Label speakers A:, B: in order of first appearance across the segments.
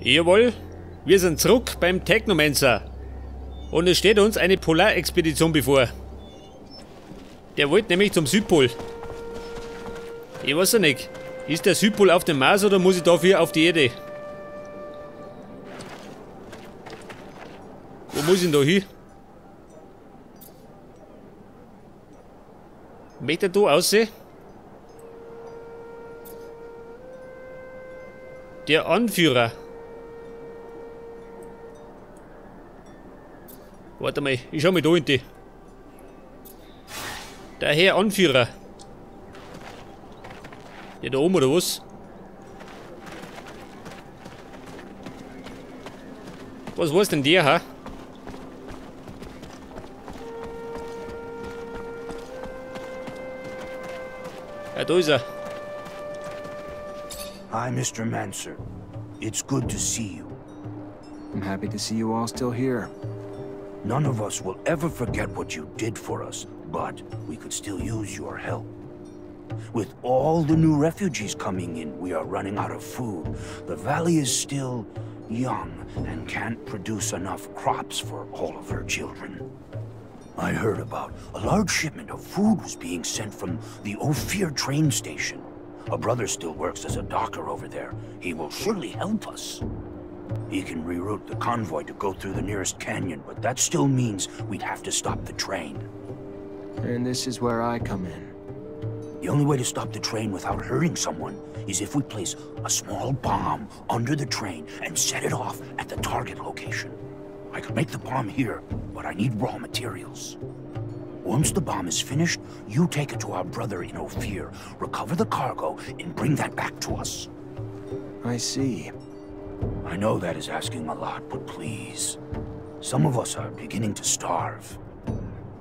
A: Jawohl, wir sind zurück beim Technomancer. Und es steht uns eine Polarexpedition bevor. Der wollte nämlich zum Südpol. Ich weiß ja nicht, ist der Südpol auf dem Mars oder muss ich dafür auf die Erde? Wo muss ich denn da hin? Möchte er da aussehen? Der Anführer. Warte mal, ich schau mal da in die. Der Herr Anführer. Der da oben oder was? Was weiß denn der, ha? Ja, da ist er.
B: Hi, Mr. Mancer. It's good to see you.
C: I'm happy to see you all still here.
B: None of us will ever forget what you did for us, but we could still use your help. With all the new refugees coming in, we are running out of food. The valley is still young and can't produce enough crops for all of her children. I heard about a large shipment of food was being sent from the Ophir train station. A brother still works as a docker over there. He will surely help us. He can reroute the convoy to go through the nearest canyon, but that still means we'd have to stop the train.
C: And this is where I come in.
B: The only way to stop the train without hurting someone is if we place a small bomb under the train and set it off at the target location. I could make the bomb here, but I need raw materials. Once the bomb is finished, you take it to our brother in Ophir, recover the cargo, and bring that back to us.
C: I see.
B: I know that is asking a lot, but please. Some of us are beginning to starve.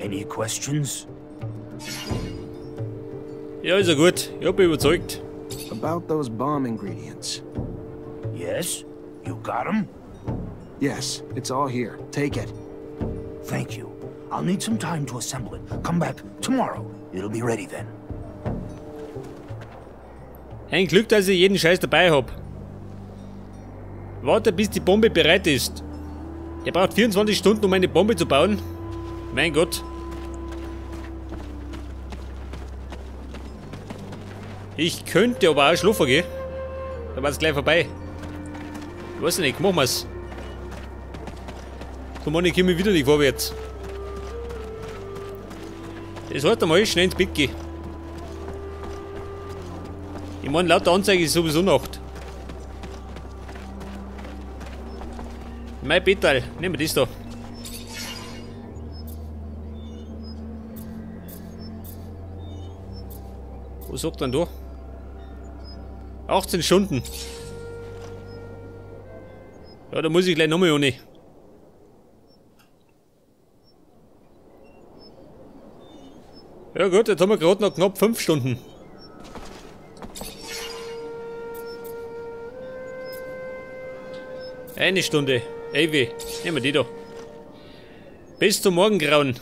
B: Any questions?
A: Ja, ist ja gut. Ich hab mich überzeugt.
C: About those bomb ingredients.
B: Yes? You got them?
C: Yes, it's all here. Take it.
B: Thank you. I'll need some time to assemble it. Come back tomorrow. It'll be ready then.
A: Ein Glück, dass ich jeden Scheiß dabei hab. Warte, bis die Bombe bereit ist. Der braucht 24 Stunden, um eine Bombe zu bauen. Mein Gott. Ich könnte aber auch schlafen gehen. Da war's gleich vorbei. Ich weiß nicht, machen wir's. Komm on, ich komme wieder nicht vorwärts. Das heißt einmal, schnell ins Bett gehen. Ich meine, laut der Anzeige ist sowieso Nacht. Mein Betteil, nehmen wir das da. Was sagt denn da? 18 Stunden. Ja, da muss ich gleich nochmal ohne. Ja gut, jetzt haben wir gerade noch knapp 5 Stunden. Eine Stunde. Ey weh, nehmen wir die da. Bis zum Morgengrauen.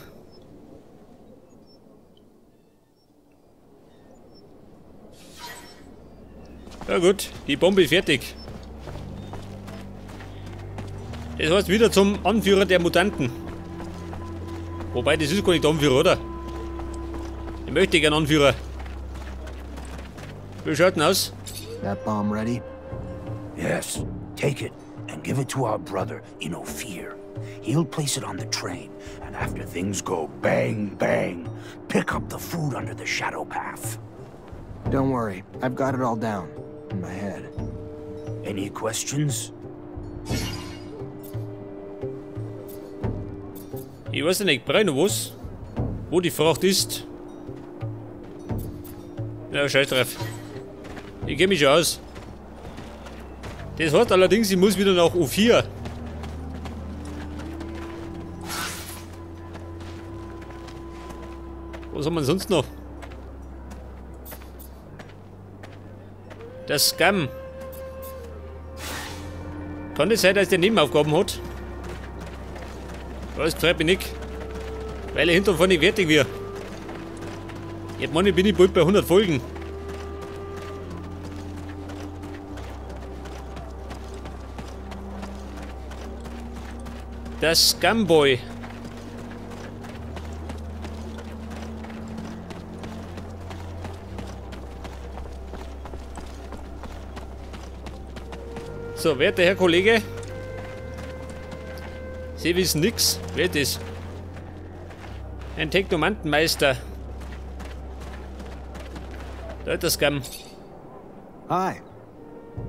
A: Ja gut, die Bombe ist fertig. Das heißt wieder zum Anführer der Mutanten. Wobei, das ist gar nicht der Anführer, oder? Ich möchte gern Anführer. Wie schaut denn aus?
C: That bomb ready?
B: Yes, take it and give it to our brother in Ophir. He'll place it on the train, and after things go bang, bang, pick up the food under the shadow path.
C: Don't worry, I've got it all down in my head.
B: Any questions?
A: Ich weiß nicht, brauche ich noch was? Wo die Fracht ist? Ja, scheiß drauf. Ich geh mich schon aus. Das heißt allerdings, ich muss wieder nach Ophir. Was haben wir denn sonst noch? Der Scum. Kann das sein, dass der Nebenaufgaben hat? Das freut mich nicht. Weil ich hinter und vorne nicht fertig wird. Ich meine, bin ich bald bei 100 Folgen. Das Scumboy. So, werter Herr Kollege. Sie wissen nix. Wer ist das? Ein Technomantenmeister. Da ist der Scum.
C: Hi.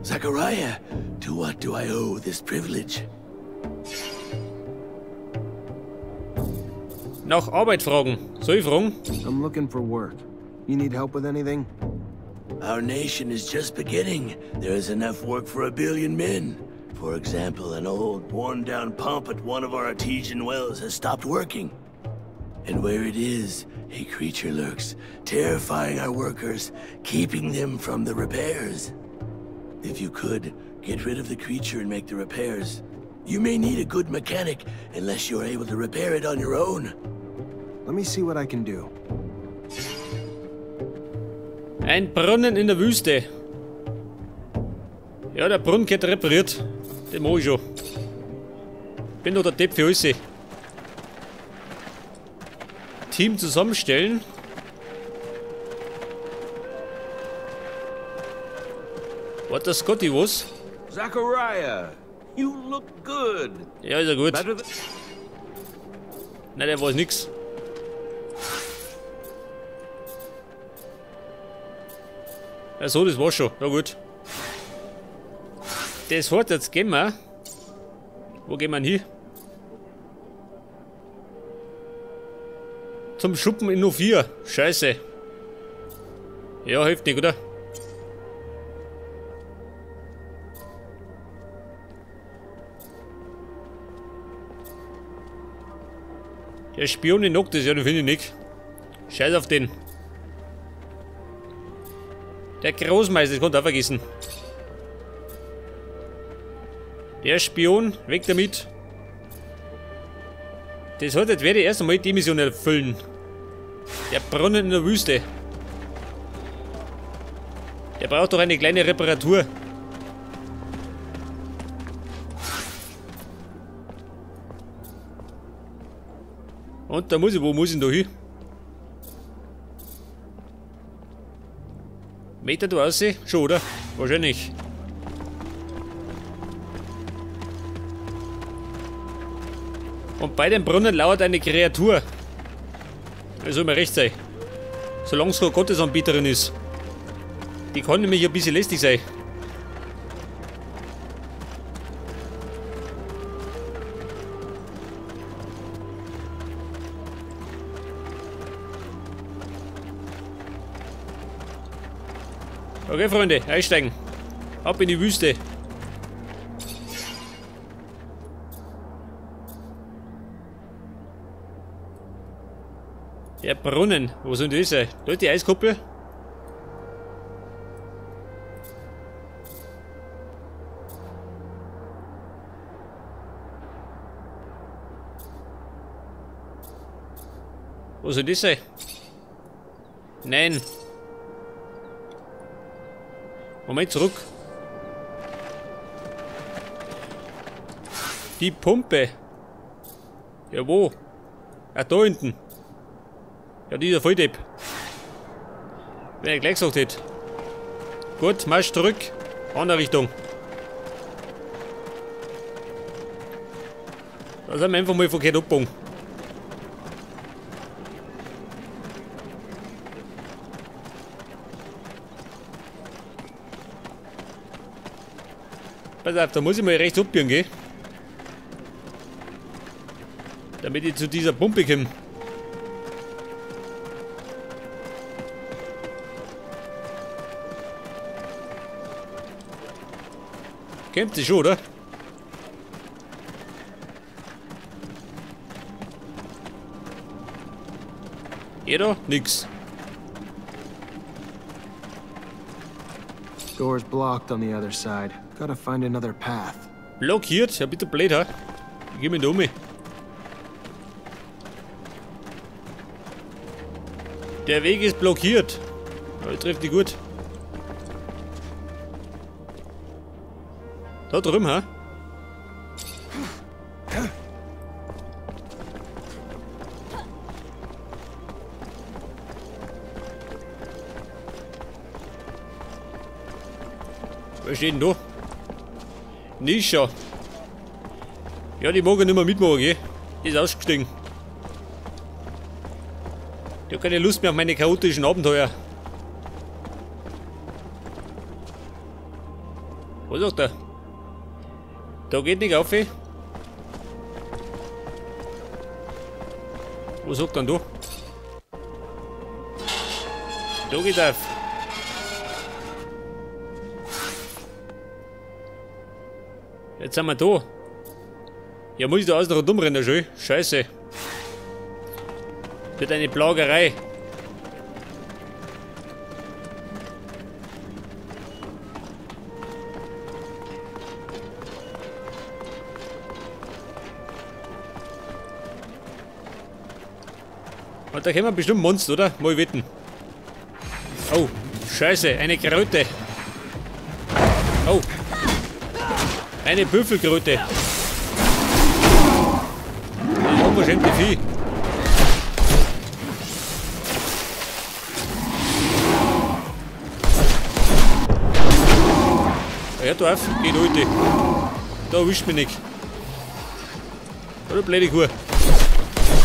D: Zachariah, to what do I owe this privilege?
A: Nach Arbeit fragen. Soll ich fragen?
C: I'm looking for work. You need help with anything?
D: Our nation is just beginning. There is enough work for 1 billion men. For example, an old, worn-down pump at one of our artesian wells has stopped working. And where it is, a creature lurks, terrifying our workers, keeping them from the repairs. If you could, get rid of the creature and make the repairs. You may need a good mechanic, unless you're able to repair it on your own.
C: Let me see what I can do.
A: Ein Brunnen in der Wüste. Ja, der Brunnen wird repariert. Den mach ich schon. Bin doch der Depp für alles. Team zusammenstellen. What the Scotty was?
E: Zachariah, you look good.
A: Ja, ist ja gut. Nein, der weiß nix. Ja, so, das war's schon. Ja, gut. Das hat jetzt gehen wir. Wo gehen wir denn hin? Zum Schuppen in 04. Scheiße. Ja, hilft nicht, oder? Der Spion in Noctis, ja, den finde ich nicht. Scheiß auf den. Der Großmeister, das konnte ich auch vergessen. Der Spion, weg damit. Das hat jetzt werde ich erst einmal die Mission erfüllen. Der Brunnen in der Wüste. Der braucht doch eine kleine Reparatur. Und da muss ich, wo muss ich denn da hin? Meter du aussehen? Schon, oder? Wahrscheinlich. Und bei dem Brunnen lauert eine Kreatur. Das soll mir recht sein. Solange es keine Gottesanbeterin ist. Die kann nämlich ein bisschen lästig sein. Okay, Freunde, einsteigen. Ab in die Wüste. Der Brunnen, wo soll denn das sein? Da ist die Eiskuppel. Wo soll das sein? Nein. Moment, zurück. Die Pumpe. Ja, wo? Ah, da hinten. Ja, die ist ja voll Depp. Wenn ich gleich gesagt hätte. Gut, Marsch zurück. Andere Richtung. Da sind wir einfach mal verkehrt abgebogen. Pass auf, da muss ich mal rechts abbiegen, gell? Damit ich zu dieser Pumpe komme. Kennt sich schon, oder? Jeder? Nix.
C: Door's blocked on the other side. Gotta find another path.
A: Blockiert? Ja, bitte blöd, ha? Ich geh mir da um. Der Weg ist blockiert. Ja, ich treffe die gut. Da drüben, ha? Was steht denn da? Nisha. Ja, die mag ich nicht mehr mitmachen, gell? Die ist ausgestiegen. Die hat keine Lust mehr auf meine chaotischen Abenteuer. Was sagt er? Da geht nicht auf. Was sagt denn da? Da geht auf. Jetzt sind wir da. Ja, muss ich da außen rundum rennen, schön. Scheiße. Wird eine Plagerei. Und da kommen bestimmt Monster, oder? Mal wetten. Oh, Scheiße, eine Kröte. Oh. Eine Büffelkröte. Das unverschämte Vieh. Hört auf, geht heute. Da erwischt mich nicht. Oder blöde Kuh.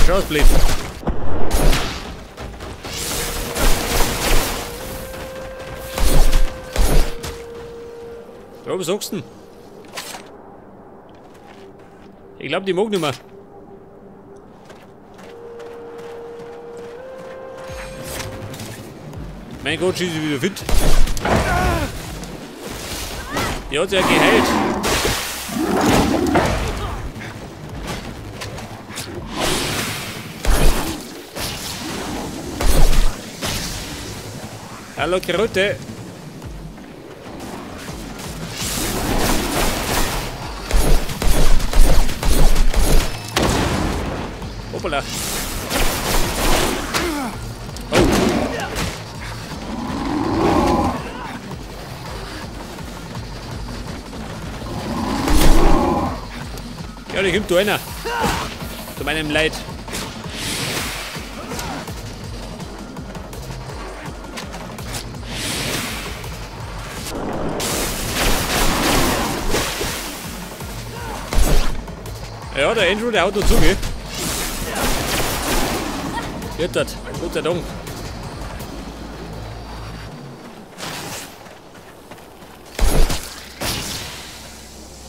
A: Schau, blöd. Ja, was sagst du denn? Ich glaube, die mag nicht mehr. Mein Gott, schieße ich wieder fit. Die hat sich ja geheilt. Hallo Kröte. Hoppala. Oh. Ja, da kommt da einer. Zu meinem Leid. Ja, der Andrew, der haut noch zu, gell? Wird das. Gott sei Dank.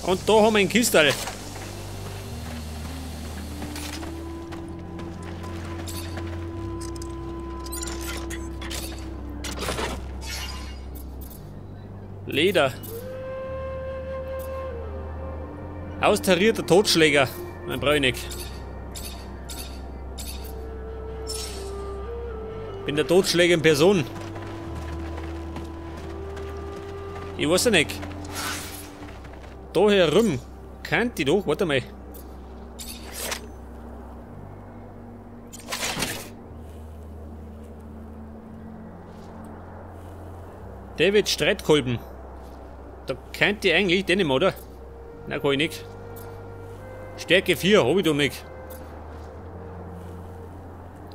A: Und da haben wir einen Kistal. Leder. Austarierter Totschläger. Nein, brauche ich nicht. Bin der Totschläger in Person. Ich weiß ja nicht. Da herum. Könnt ich doch. Warte mal. David Streitkolben. Da könnt ihr eigentlich den nehmen, oder? Nein, kann ich nicht. Stärke 4, hab ich doch nicht.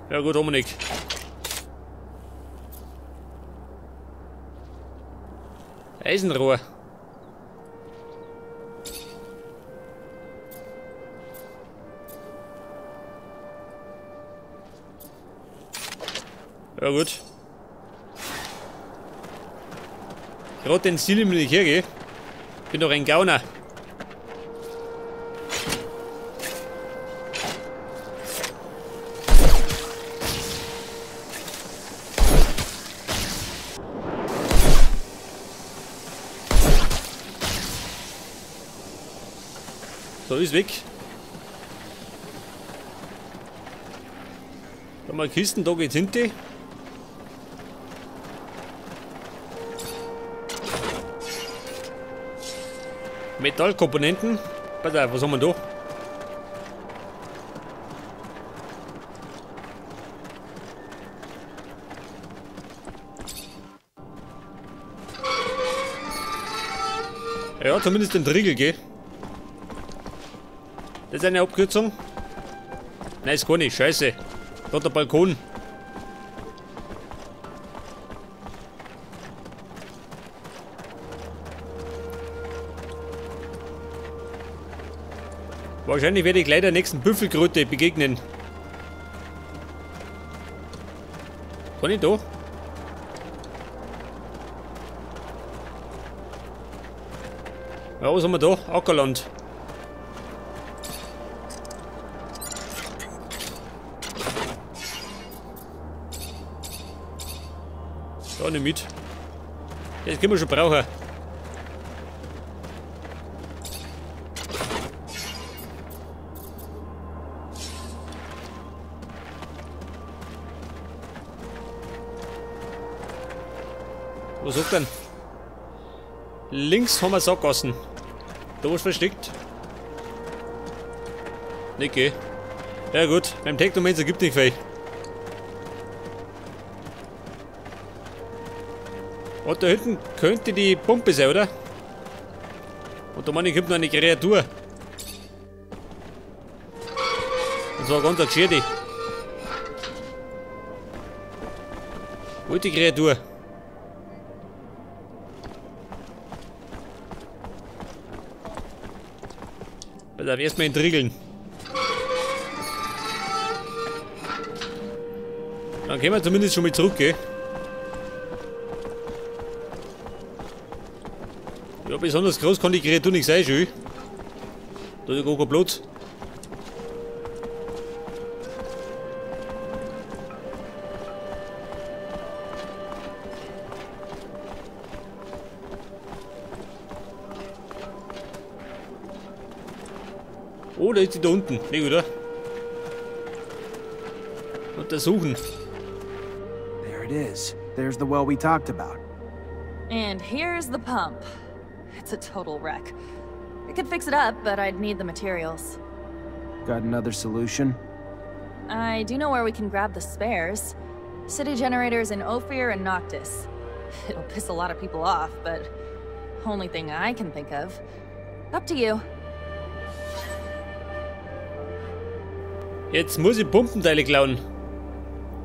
A: Ja gut, haben wir nicht. Eisenrohr. Ja gut. Gerade den Stil will ich hergehen. Bin doch ein Gauner. So, ist weg. Da mal Kisten, da geht's hinten. Metallkomponenten. Pass auf, was haben wir da? Ja, zumindest den Riegel, gell? Das ist eine Abkürzung. Nein, ist gar nicht. Scheiße. Da der Balkon. Wahrscheinlich werde ich gleich der nächsten Büffelkröte begegnen. Kann ich da? Ja, was haben wir da? Ackerland. Da nicht mit. Das können wir schon brauchen. Was sagt denn? Links haben wir Sackgassen. Da was versteckt. Nicht geh. Ja gut, beim Technomancer gibt nicht viel. Und da hinten könnte die Pumpe sein, oder? Und da meine ich, kommt noch eine Kreatur. Und zwar ganz eine Geschichte. Wo ist die Kreatur? Pass auf, erstmal entriegeln. Dann gehen wir zumindest schon mal zurück, gell? Ja, besonders groß kann die Kreatur nicht sein, schön. Da ist ja gar kein Platz. Oh, da ist sie da unten. Nee, oder? Untersuchen.
C: There it is. There's the well we talked about.
F: And here's the pump. It's a total wreck. I could fix it up, but I'd need the materials.
C: Got another solution?
F: I do know where we can grab the spares. City generators in Ophir and Noctis. It'll piss a lot of people off, but only thing I can think of. Up to you.
A: Jetzt muss ich Pumpenteile klauen.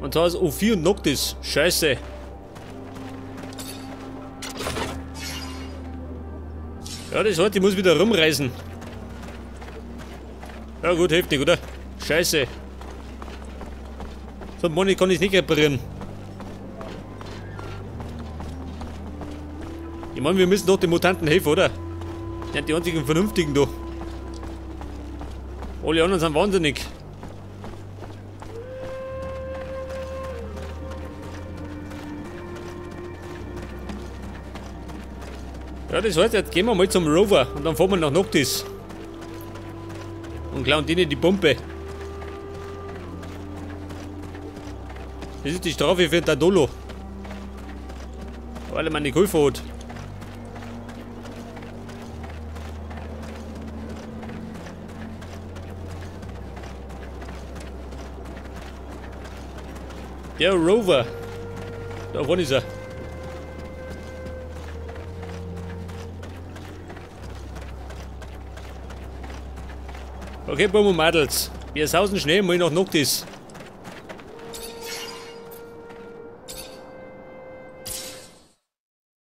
A: Und zwar aus Ophir und Noctis. Scheiße. Ja, das heißt, ich muss wieder rumreisen. Ja gut, heftig, oder? Scheiße. So, Moni kann ich nicht reparieren. Ich meine, wir müssen doch den Mutanten helfen, oder? Die sind die einzigen Vernünftigen da. Alle anderen sind wahnsinnig. Ja, das heißt, jetzt gehen wir mal zum Rover und dann fahren wir nach Noctis. Und klauen denen die Pumpe. Das ist die Strafe für den Dandolo. Weil er mir nicht geholfen hat. Der Rover. Da vorne ist er. Okay, Buben und Mädels. Wir sausen schnell mal nach Noctis.